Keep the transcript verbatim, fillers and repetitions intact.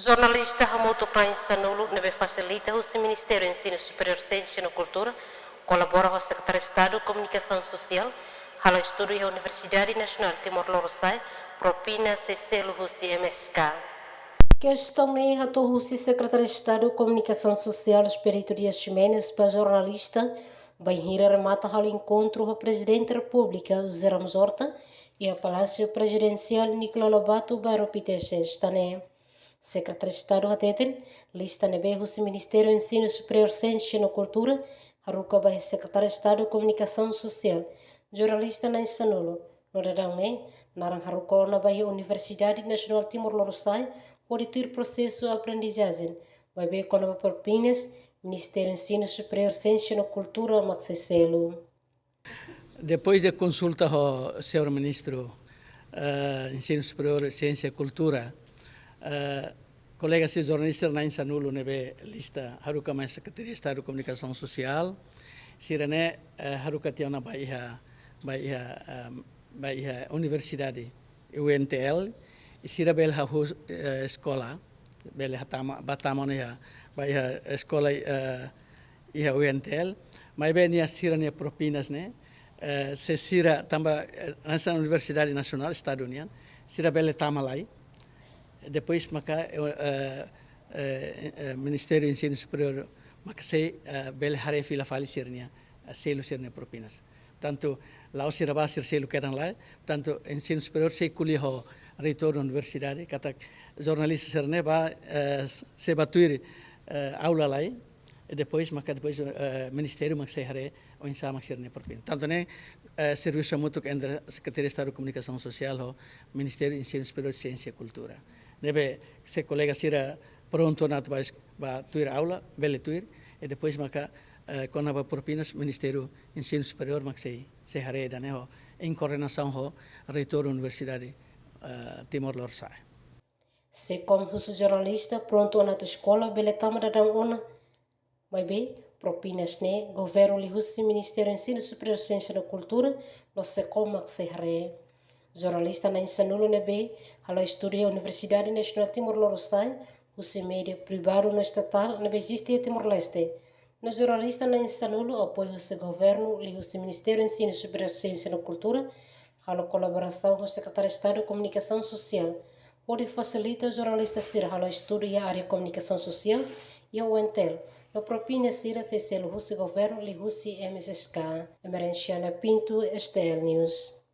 Jornalista hamutuk na'in sanulu ne'ebé fasilita husi Ministériu Ensinu Superiór, Siénsia no Kultura, kolabora ho Sekretáriu Estadu Komunikasaun Sosiál, halo estudu iha Universidade Nasionál Timor Lorosa'e, propina sei selu husi M S K. Kestaun ne'e hato'o husi Sekretáriu Estadu Komunikasaun Sosiál, Expedito Dias Ximenes, ba jornalista, bainhira remata halo enkontru ho Prezidente Repúblika, José Ramos Horta, iha Palásiu Prezidensiál Nicolau Lobato, Bairru Pite, sesta ne'e. Sekretáriu Estadu hateten, lista ne'ebé husi Ministériu Ensinu Superiór, Siénsia no Kultura haruka ba iha Sekretáriu Estadu Komunikasaun Sosiál, jornalista na'in sanulu, no daudaun ne'e naran haruka ona ba iha Universidade Nasionál Timor Lorosa'e, hodi tuir prosesu aprendizajen, maibé kona-ba propinas, Ministériu Ensinu Superiór, Siénsia no Kultura mak sei selu. Depois de konsulta ho señór Ministru, eh, Ensinu Superiór, Siénsia, Kultura, eh, kolega sira jornalista na'in sanulu ne'ebé lista haruka mai Sekretaria Estadu Komunikasaun Sosiál, sira-ne'e, eh, haruka tiha ona ba iha, ba iha, eh, ba iha universidade, U N T L, i sira bele hahú, eh, eskola, bele hatama, bá tama ona iha, ba iha eskola, eh, iha U N T L, maibé nia sira-nia propinas ne'e, eh, se sira tanba, eh, hanesan universidade nasionál Estadu nian, sira bele tama lai. Depois maka, eh, eh, eh, eh, Ministériu Ensinu Superiór maka sei, eh, bele haree fila fali sira-nia, eh, selu sira-nia propinas. Portantu, la'ós sira bá sira selu kedan lai, portantu, Ensinu Superiór sei ko'alia ho reitór universidade, katak jornalista sira-ne'e bá, eh, sei bá tuir, eh, aula lai, i depois, maka depois, eh, ministériu mak sei haree oinsá mak sira-nia propina. Portantu ne'e, eh, servisu hamutuk entre Sekretaria Estadu Komunikasaun Sosiál ho Ministériu Ensinu Superiór, Siénsia, Kultura. Ne'ebé se kolega sira prontu ona atu bá es-, bá tuir aula, bele tuir, i depois maka, eh, kona-ba propinas Ministériu Ensinu Superiór mak sei, sei haree ida-ne'e ho, em coordenação ho reitór Universidade, eh, Timor Lorosa'e. SEKOM husu jornalista prontu ona atu eskola bele tama daudaun ona, maibé propinas ne'e governu liuhusi Ministériu Ensinu Superiór, Siénsia no Kultura no SEKOM mak sei haree. Jornalista na'in sanulu ne'ebé halo estudu iha Universidade Nasionál Timor Lorosa'e, husi média privadu no estatál ne'ebé eziste iha Timor-Leste. No jornalista na'in sanulu apoiu husi governu liuhusi Ministériu Ensinu Superiór, Siénsia no Kultura, halo kolaborasaun ho Sekretáriu Estadu Komunikasaun Sosiál, hodi fasilita jornalista sira halo estudu iha área komunikasaun sosiál iha U N T L, no propina sira sei selu husi governu liuhusi M S K. Emerenciana Pinto, S T L News.